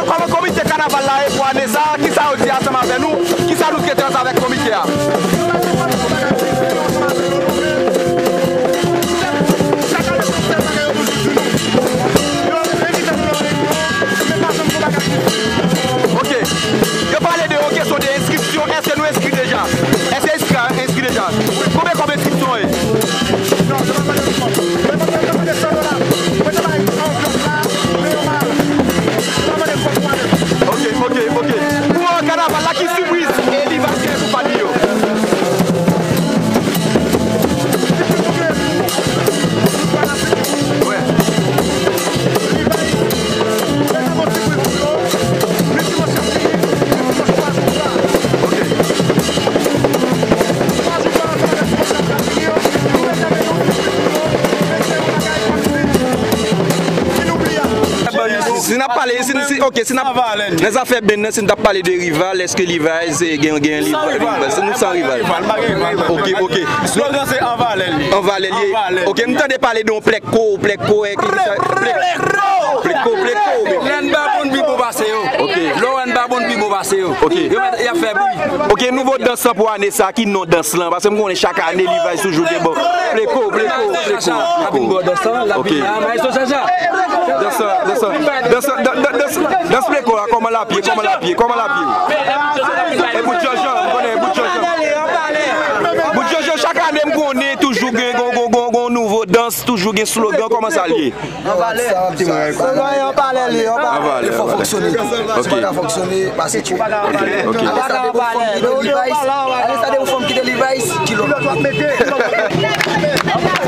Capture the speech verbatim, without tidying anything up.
Kòman komite kanaval la ye pou ane sa a? Kisa yo di ansanm avè nou? Kisa nou t rete ansanm avèk komite a? Ok. Yo pale de yon kesyon de enskripsyon. Èske nou enskri deja? Èske enskri, enskri deja? Konbyen kòb enskripsyon an ye? Ok, ok, ok. Pou, euh, kanaval la, ki sipriz Levi's gen pou fan li yo? Wè. Si, si n ap pale, si, si, ok, si n ap, nan zafè band nan, si n t ap pale de rival, èske Levi's, eh, gen, gen rival? Rival, si nou san rival. Ok, ok. Slogan se an valè li. An valè li. An valè. Ok, m tande pale de yon plèk ko, plèk ko, eh, ki sa? Plèk ko, plèk ko, men. Lè n ba bon pi bon pase yo. Ok. Lè w wè n ba bon pi bon pase yo. Ok. Yo mèt, y ap fè bri. Ok, nouvo dans lan pou ane sa, ki non dans lan? Paske m konnen chak ane Levi's toujou gen bon. Pleko, pleko, pleko, pleko. Ok. Dans lan, dans lan, dans lan, dans, dans, dans, dans pleko a, kòman l ap ye, kòman l ap ye, kòman l ap ye? E bout janjan, m konnen bout janjan. Bout janjan, chak ane m konnen toujou gen gon, gon, gon, gon nouvo dans, toujou gen slogan, kòman sa l ye? An valè. Sa, sa, sa, sa, an valè li, an valè. An valè, an valè. Fò fonksyone. Ok. Ou pa ka fonksyone, pase tchwe. Ok, ok. Ale sa de yon fanm ki te Levi's, ale sa de yon fanm ki te Levi's, kilòt w ap mete, kilòt w ap mete.